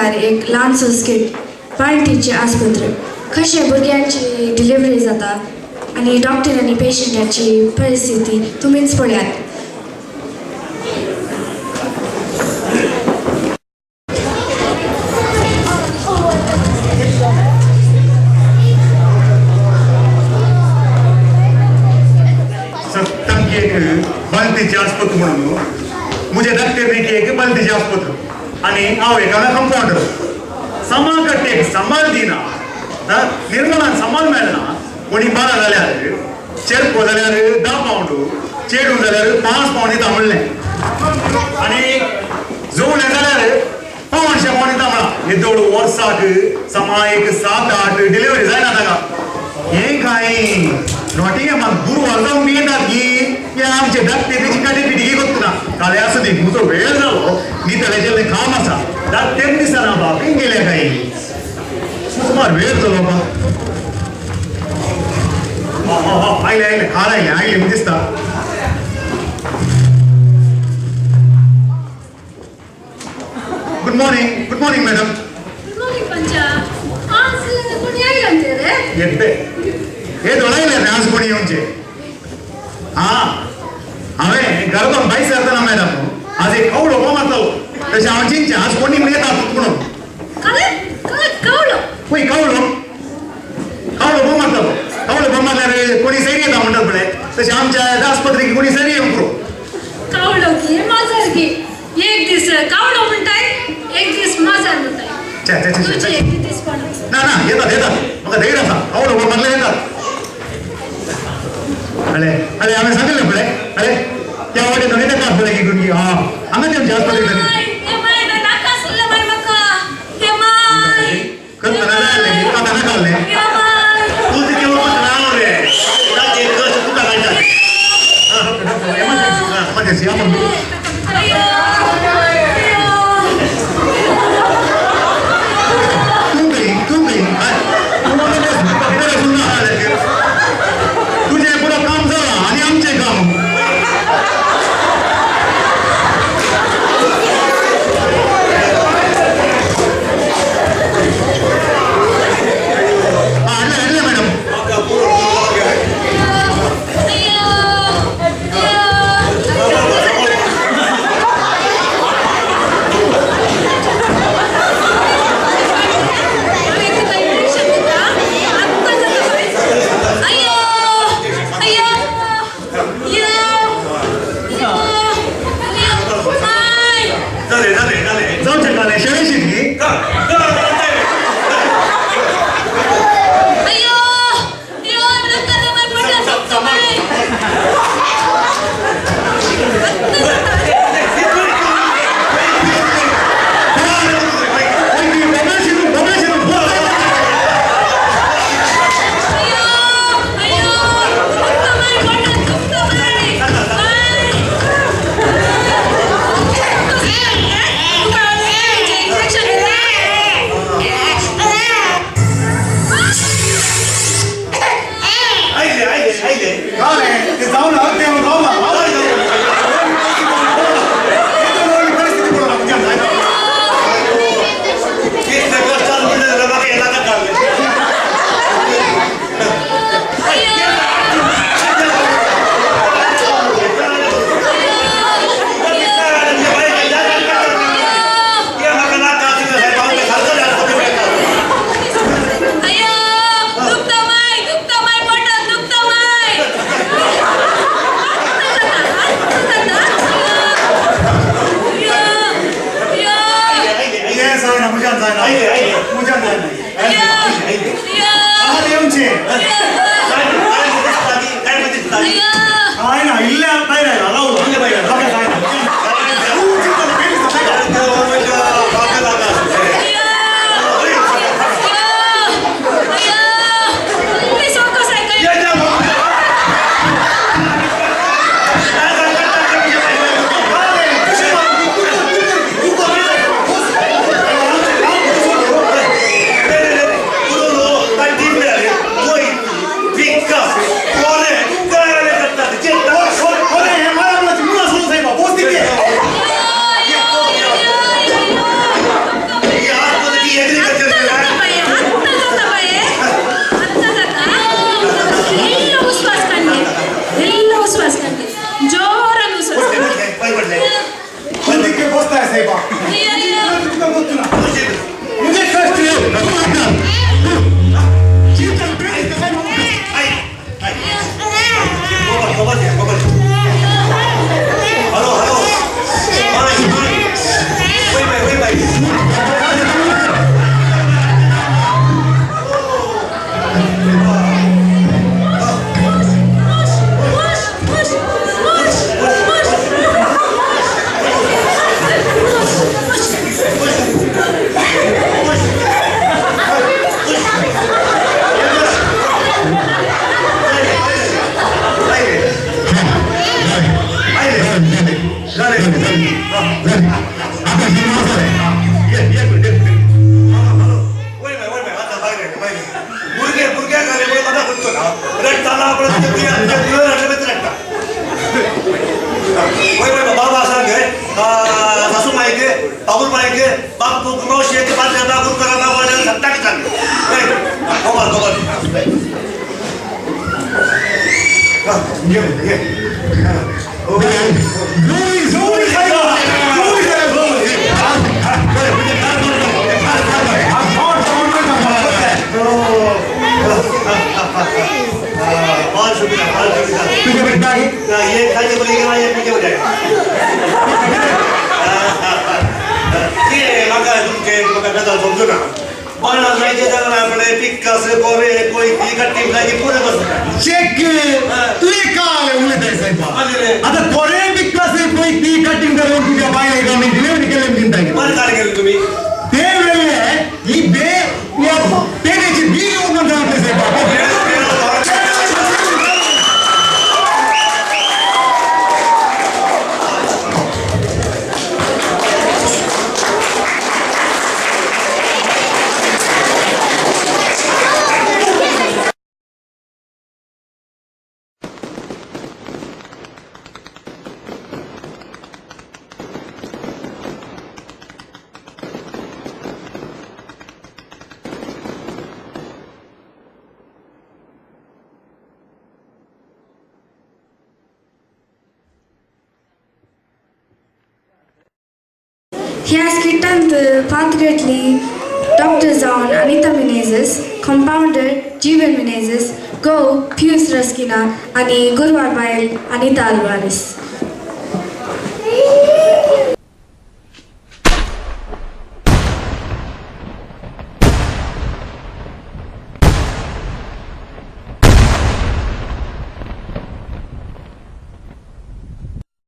मुखार एक ल्हानसो स्किट बाळंटीची आस्पत्र कशें भुरग्यांची डिलिव्हरी जाता आनी डॉक्टर आनी पेशंटाची परिस्थिती तुमीच पळयात. सत्तम एक बलतीचे आस्पत्र म्हणून मुझे डॉक्टर एक बलतीचे आस्पत्र आणि हांव एकादा कंपाउंडर समा कट्टेक सांबाळ दिना निर्मलान सांबाळ मेळना. कोणी बारा जाल्यार चेरको जाल्यार 10 पावंड, चेडू जाल्यार 5 पावंड दिता म्हणलें आनी जोवणें जाल्यार 500 पावंड दिता म्हणा. येदोळ वर्साक समा एक 7-8 डिलिव्हरी जायना ताका. हें काय नॉटिंगहॅमाक गुरवार जावन येतात की हे आमचे धाकटे तेची काटे पिटिकी कोत्तना काले आसूं दी. म्हजो वेळ जालो, नितळ्याचें काम आसा. धाकटेच दिसना बा, खंय गेले काय? सुमार वेळ जालो बा. हो आयले आयले खार आयले आयले म्हूण दिसता. Good morning, good morning madam. Good morning पंचा. आज कोणी आयला रे? येते हे दोळायले रे आज कोणी येवचे. हा हांवें घरातून भायर सरतना मॅडम आज एक कवळो गो मारतालो, तशें हांव चिंतचें आज कोणी म्हण येता म्हणून. काय काय कवळो? पळय कवळो कवळो गो मारतालो. कवळो गो मारल्यार कोणी सैरी येता म्हणटात पळय, तशें आमच्या आस्पत्रेक कोणी सैरी येवंक पुरो. कावळो की माजर की? एक दीस कावळो म्हणताय, एक दीस माजर म्हणताय. चे चे चे तुझे चे. एक दीस पण ना ना येतात येतात, म्हाका धैर्य आसा. कवळो गो मारल्यार येतात. अळे अळे हांवें सांगिल्लें पळय, अळे त्या वाटेन येतात पळय की गुणगी. हा हांगा तेमच्या आस्पत्रेक. एमर्जन्सी. तुझे पुरो काम जाला आनी आमचें काम. रडटा रडटा रडटा. वय वय, बाबा आसा गे, सासू मायके, बाबूल मायके, बाप मावशी के पाच बाबूल करा बाबा सत्ता के सांगे. कमाल कमाल. ये ये. जोरी जोरी साहेब, जोरी साहेब, जोरी. बहुत शुक्रिया, बहुत शुक्रिया. तुझ्या बेटा आहे. ये खाने को लेके ये पीछे हो जाएगा. ते म्हाका तुमचे म्हाका गजाल समजू ना. पण जायचे जाल्यार आपले पिक्कास गोरे कोय ती कट्टी जायची पुरे बसता. चेक तुझे काय उलयताय साहेब? आले. आता कोरे पिक्कास कोय ती कटिंग करून तुझ्या बायले आमी डिलिव्हरी केले दिंताय. बरें काय केलें तुमी? ते वेळे ही बे या पेण्याची बी घेऊन जाते साहेब. ह्या स्किटांत पात्र घेतली डॉक्टर जावन अनिता मिनेझस, कंपाउंडर जीवन मिनेझस, गो पियूस रस्किना आनी गुरवार बायल अनिता अल्वारिस.